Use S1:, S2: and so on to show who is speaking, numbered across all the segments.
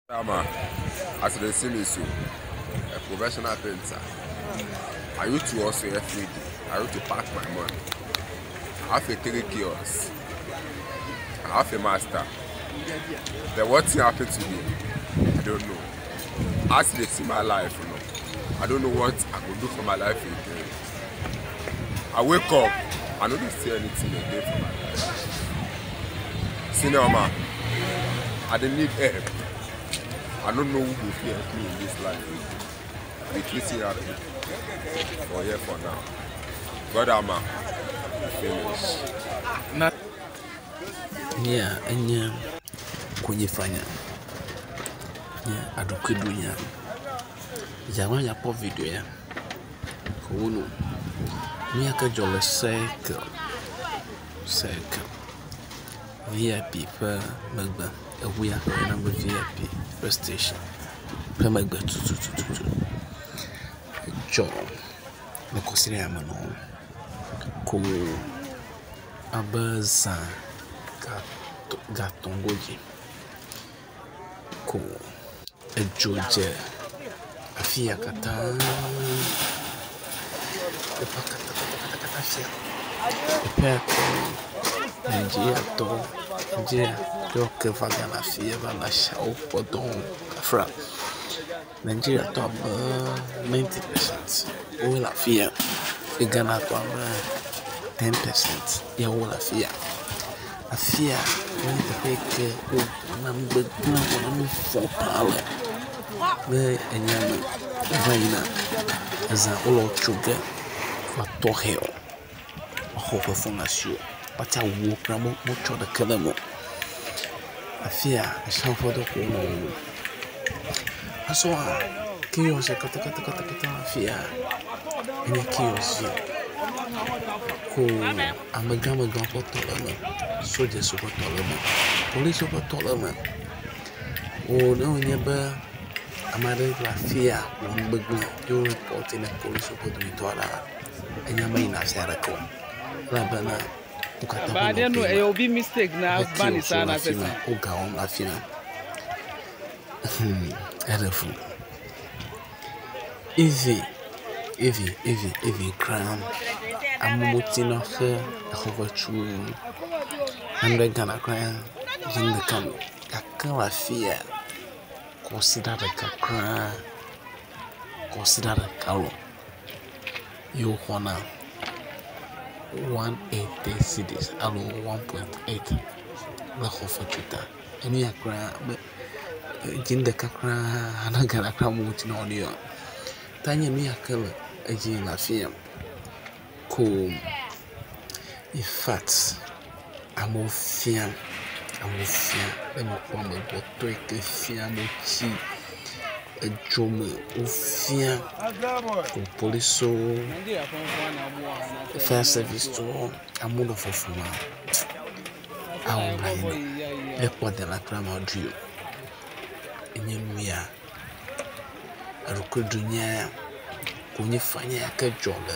S1: Man, as you dey see me so, a professional painter. I used to hustle every day. I used to pack my money. I have a three kiosks. I have a master. Then what thing happened to me? I don't know. As you dey see my life, you know, I don't know what I go do for my life again. I wake up, I no dey see anything again for my life. Senior man, I dey need help. I don't know who go fit help me in this life. The truth is happy for here for now. Brother man, finish.
S2: Ya enye konyifanya nye aɖukuiɖunya. Dza ma kpɔ video ya ko wonu. Nu ya ke dzɔ le circle circle VIP ƒe megbe. Eŋu ya ke woyɔna be VIP ƒe station ƒe megbe tutututu. Edzɔ le kɔsiɖa ya me nɔ ko abe zã gatɔ̃ godzi ko edzo dze afi ya katã. Teƒea katã fia. Teƒea ke Nigeriatɔwo Nigeriatɔwo ke va Ghana fi va le asiawo ƒe dɔ wɔm. Kafra Nigeriatɔ abe 90% wole afi ya ye Ghanatɔ abe 10% ye wole afi ya. Afi ya nye teƒe yi ke wowɔna nu gbegblẽ wɔna nu vɔ̃ paa le. Ne enya me va yina eza wole wo tso ge woatɔ hɛ o. Woaxɔ woƒe foni le asiwò. Woatsi awuwo kura motsɔ ɖeke le eme o. Afi ya esiawo ƒe dɔ ko wonɔ wɔwɔm. Azɔa kiosk katakatakata afi ya enye kiosk ko amegãmegãwo ƒe tɔ le eme, sodzesiwo ƒe tɔ le eme, polisiwo ƒe tɔ le eme. Wo ne wònye be ame aɖe le afi ya wɔ nu gbegblẽ ye wo report ne polisiwo ƒe dometɔ aɖea, enya meyina afi aɖeke o elabena wo katã
S3: Ba adeɛ no ɛyɛ obi mistake na
S2: woƒe
S3: ba ne
S2: kiosk
S3: saa
S2: le
S3: na
S2: afi ma,
S3: sɛ
S2: wo ga wɔm le afi ma. Eɖe fu. Even even even even kura amewo tina xe exɔ ƒe tsu 100 Ghana kura dzi ɖeka me gake le afi ya kɔsiɖa ɖeka kura kɔsiɖa ɖeka lɔ ye woxɔna 180 cedis alo 1.8 le xɔfetsu ta. Enu ya kura be dzi ɖeka kura 100 Ghana kura amewo tina wɔnɛ o. Ta nye nu ya ke le edzi yim le afi ya ko in fact amewo fia amewo fia ne mekpɔ amegbetɔ yi ke fia amewo tsi edzo me wofia ko polisiwo fire service tɔwo amewo nɔ fɔfɔm awɔ blanui na ne kpɔ dela kura maɖui o. Enye nu ya eɖokuiɖunya konyifanya ya ke dzɔ le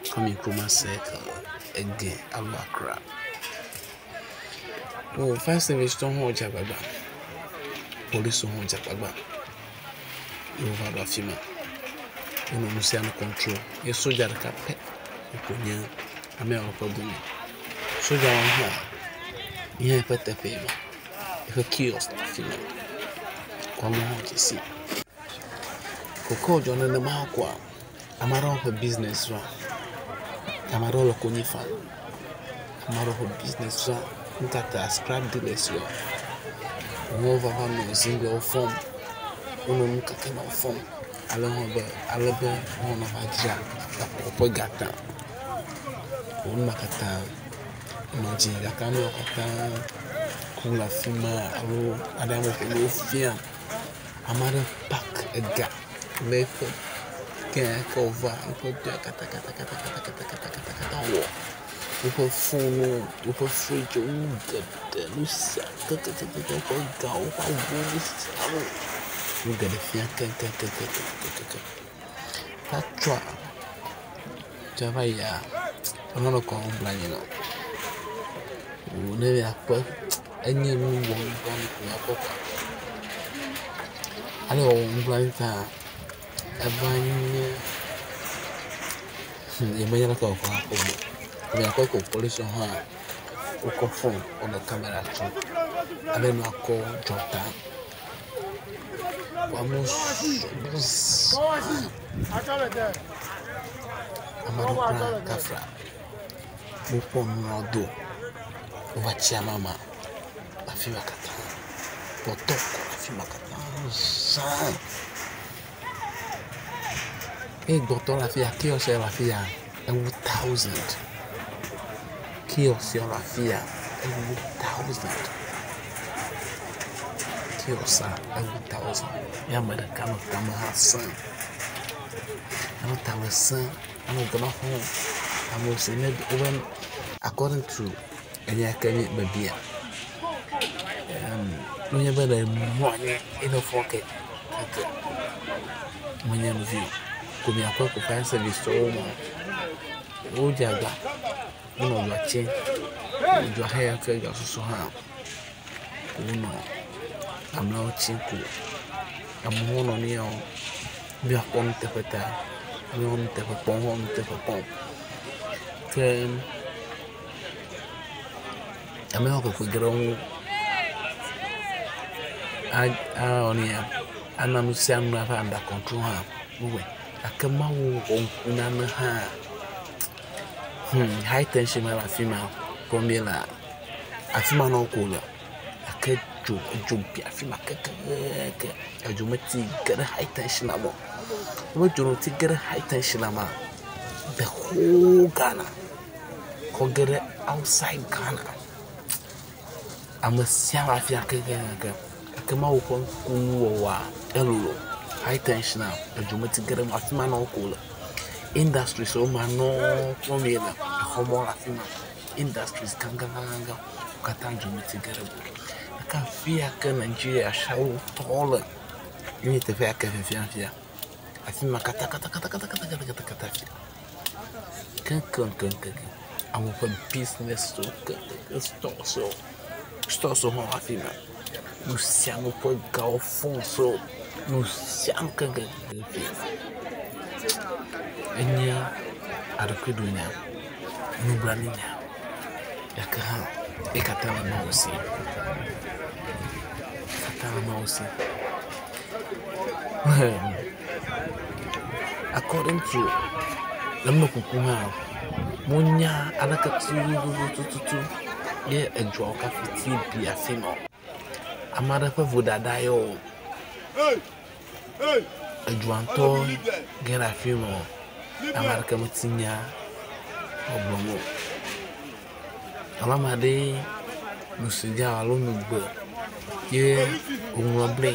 S2: Kwame Nkrumah circle ege alo Accra. O fire service tɔwo hã wodze agbagba, polisiwo hã wodze agbagba ye wova ɖo afi ma. Wonɔ nu sia nu control ye sodza ɖeka pɛ ko nye ame yawo ƒe dome. Sodzawo hã nye eƒe teƒee ma, eƒe kiosk le afi ma. Ko amewo hã dze si. Kokɔ dzɔ nenema koa, ame aɖewo ƒe business va, ame aɖewo le konyi fam, ame aɖewo ƒe business va. Nu ka ta scrap dealers yɔ. Amewo va va nɔ ziŋgliwo fɔm, wonɔ nu keke me fɔm ale hã be ale be woanɔ va dzra exɔ ƒe ga ta. Wo nu ma katã nɔ dzi gake amewo katã ku le afi ma alo aɖe ame ƒe fia. Ame aɖe park ega le eƒe ke ya ke wòva eƒe dɔa katã wɔ. Woƒe foniwo, woƒe fridgewo, nu geɖe, nu sia kekekekekekekewo, woƒe gawo, woƒe awuwo, nu sia nu. Nu geɖe fia keŋkeŋkeŋkeŋkeŋ. Tatsɔa tsɔ va yia, enɔ kɔ blanui na. Wo ne miakpɔ enye nu wɔnublanui ko miakpɔ koa. Ale wɔwɔ nublanui ta eva nye nye menya leke wòva ƒo me. Miakpɔe ko polisiwo hã wokɔ fon wonɔ kamera tsom ale nua kɔ dzɔ ta. Amewo sɔgbɔ zã. Ame aɖewo kpla kafla. Wokpɔ nua do. Wova tsi amama le afi ma katã. Kpɔtɔ kɔ le afi ma katã zã. Eye gbɔtɔ le afi ya, kiosk le afi ya ewu 1000. Kiosk le afi ya ewu 1000. Kiosk ewu 1000. Ye ame ɖeka nɔ tame hã sẽ. Enɔ tame sẽ. Enɔ gama xɔm. Amewo si ne wobe according to enya ke mebia. Wonye be ɖe mlɔ anyi eye fɔ ke keke menye nu vi o. Ko miakpɔ ko fire service tɔwo ma wodze agba wonɔ dzoa tsim. Dzoa heya ke dzoa soso hã wonɔ amewo tsim ko amewo nɔ nu ya wɔm. Míakpɔ nuteƒe ta míewɔ nuteƒe kpɔm wɔ nuteƒe kpɔm. Ke amewo kpekpe ge ɖe wo ŋu awɔ nu ya ana nu sia nu ava under control hã wowɔe. Gake Mawu wɔ ŋku nane hã high tension ma le afi ma kpɔm míelea afi ma nɔ ko le gake dzo edzo bi afi ma kekeake edzo meti ge ɖe high tension la me o. Wobe dzo ti ge ɖe high tension la mea the whole Ghana kɔ ge ɖe outside Ghana. Ame sia ame afi ya kekeake gake Mawu ƒe ŋkunuwɔwɔa elolo. High tension a edzo meti ge ɖe eme afi ma nɔ ko le. Industries wo ma nɔ kpɔm míele exɔ mɔ le afi ma. Industries gãgãgãgã wo katã dzo meti ge ɖe eme. Gake afi ya ke Nigeria srawo tɔ le ye nye teƒe ya ke fiafia fia. Afi ma katã katã katã katã katã katã katã fia. Keŋkeŋkeŋkeŋ. Amewo ƒe business wo keŋkeŋ stores wo stores wo hã le afi ma. Nu sia nu ƒe gawo phones wo nu sia nu keŋkeŋ fia. Enye aɖokuiɖunya, nublanuinya gake hã ye katã le Mawu si. Katã le Mawu si. According to le numekuku hã wonya aleke tutututu ye edzoawo kafi bi afi ma o. Ame aɖe ƒe vodada ye o. Edzoa ŋutɔ ge ɖe afi ma o. Ame aɖeke meti nya gbɔgblɔm o. Alo ame aɖee nu si dza alo nugbe ye wòŋlɔ ble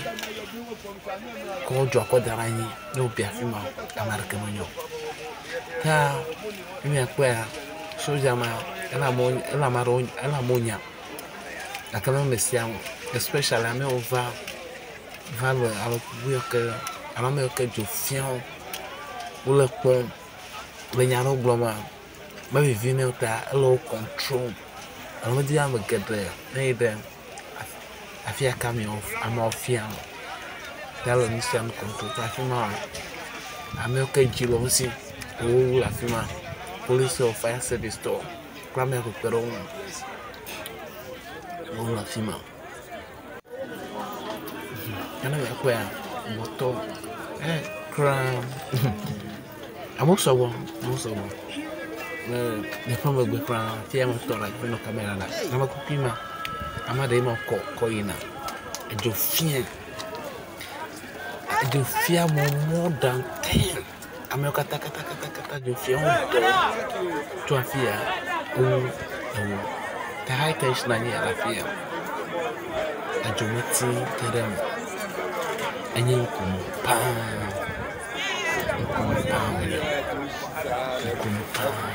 S2: kɔ dzoa kɔ da ɖe anyi ne wòbi afi ma ame aɖeke menya o. Ta ne miakpɔea sodza ma ele amewo ele ame aɖewo ele amewo nyam gake me ame sia ame o especially ame yiwo va va le ame kuku yiwo ke alo ame yiwo ke dzo fia wo wole kpɔm le nya aɖewo gblɔm mevivi na wo ta ele wo control alo medi be ame geɖe neyi ɖe afi ya ke ameawo fia o. Ta ele nu sia nu control ta afi ma ame yiwo ke dzi le wo si wo le afi ma. Polisiwo, fire service tɔwo kple ame yiwo kpe ɖe wo ŋu wole afi ma. Ke ne miakpɔea gbɔtɔ kura amewo sɔgbɔ amewo sɔgbɔ. Le míaƒe megbe kura afi ya metɔ le hafi nɔ kamera la amekukui ma ame ɖe ma kɔ kɔ yina. Edzo fia edzo fia amewo more than 10. Amewo katã katã katã katã dzo fia wo dɔ tso afi ya wowu ewo. Ta high tension anyi le afi ya. Edzo meti ge ɖe eme. Enye ŋkume paa. Ŋkume paa wònye. Ŋkume paa.